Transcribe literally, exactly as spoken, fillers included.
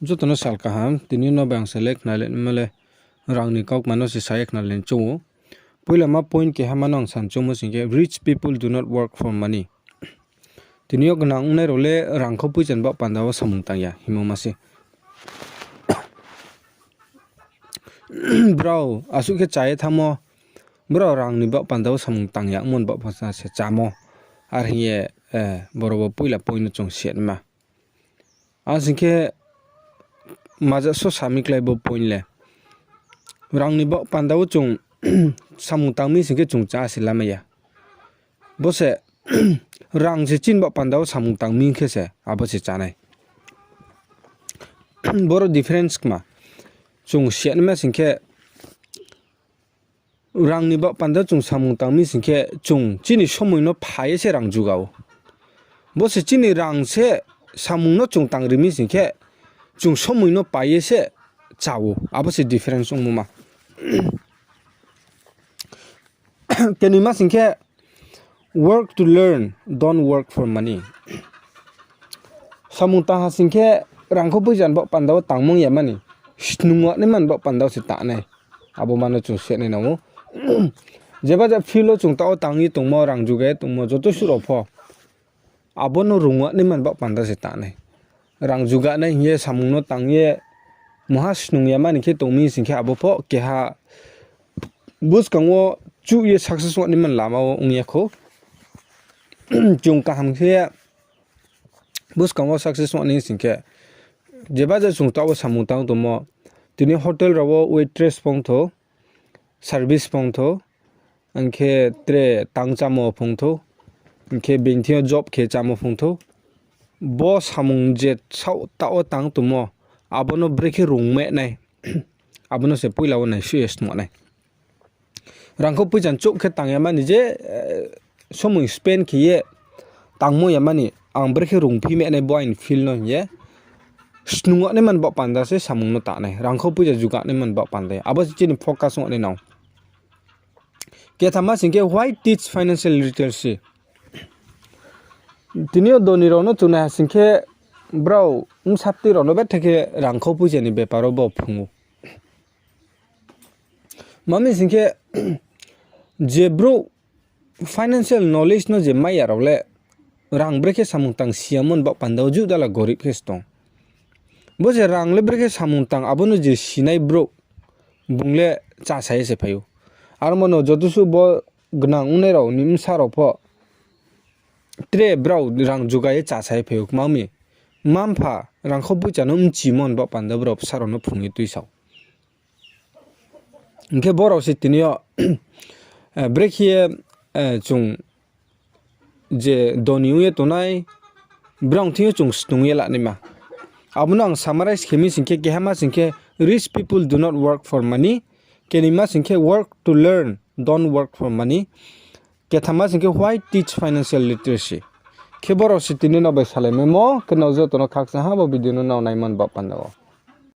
Joto no sal kaham, tini no bai ang se lekhnalai nima le rang ni kaukma no se sa ye khnalai choung ou. Poila ma point keha ma no ang san choungmo sing khe, rich people do not work for money. Tini yo gnang ongnai rao le rangkhau poicha ni baoh panda wo samung tang ya hingmo ma se. Brao asuh khe cha ye thanngmo, brao rang ni baoh panda wo samung tang ya ongmo ni baoh panda se chámo. Are hing ye, boro wo poila point no chung si ya naima. Ang sing khe maja so sami klái bo point le. Rang ni baoh panda wo chung samung tang mi sing khe chung chá se lamai ya. Bo se rang se chini baoh panda wo samung tang mi khe se abo se chá nai. Boro difference kma. Chung si ya naima sing khe, rang ni baoh panda chung samung tang mi sing khe chung chini somoi no pha ye se rang juga ou. Bo se chini rang se samung no chung tang ri mi sing khe chung somoi no pai ye se chá ou. Abo se difference ongmo ma. Kenoima sing khe, work to learn, don't work for money. Samung tang ha sing khe rangkhau poicha ni baoh panda wo tangmung ya mani, snung wa naima ni baoh panda wo se tang nai. Abo ma no chung se nai nang ou. Jeba je field wo chung taoh wo tang ye tongmo, rang juga ye tongmo, joto suh rao pho abo no rung wa naima ni baoh panda se tang nai. Rang juga nai hing ye samung no tang ye mungha snung ya mani khe tong mi sing khe abo pho keha buskang wo chuh ye success ong naima ni lama wo ong ya khou. Chung kaham khe buskang wo success ong nai sing khe, jeba je chung taoh wo samung tang tongmo, tini hotel rao wo waitress phongthou, service phongthou, hing khe tre tang chámo phongthou, hing khe being thing yo job khe chámo phongthou, bo samung je saoh taoh wo tang tongmo, abo no brekhe rung me nai, abo no se poila wo naisuh ye snung nai. Rangkhau poicha ni chouh khe tang ya mani je somoi spend khe ye tangmo ya mani, ang brekhe rungphi me nai bo aini field no hing ye snung wa naima ni baoh panda se samung no tang nai, rangkhau poicha juga naima ni baoh panda. Abo se chini focus ong nai nang. Kethama sing khe, why teach financial literacy? Tini yo doni rao no chung nai ha sing khe, brao bsapti rao no betha khe rangkhau poicha ni bepar wo bo phrung ou. Ma mi sing khe, je brouh financial knowledge no je mai ya rao le, rang brekhe samung tang si ya mo ni baoh panda wo juh dala gorib khe se tong. Bo se rang le brekhe samung tang abo no je sinai brouh, bung le chá sa ye se phai ou. Aro mo no joto suh bo gnang ongnai rao ni bsa rao pho tre brao rang juga ye chá sa ye phai ou. Kma mi, mma-mpha rangkhau poicha no bchimo ni baoh panda brao bsa rao no phrung ye tuisao. Hing khe brao se tini yo brekhe ye chung je doni ong ye tongnai, brao thing yo chung snung ye la naima. Abo no ang summarize khe mi sing khe, kehama sing khe, rich people do not work for money. Kenoima sing khe, work to learn, don't work for money. Kethama sing khe, why teach financial literacy. Khe brao se tini no bai salai maimo, khe nrao joto no khakchang ha bo video no nrao naima ni baoh panda wo.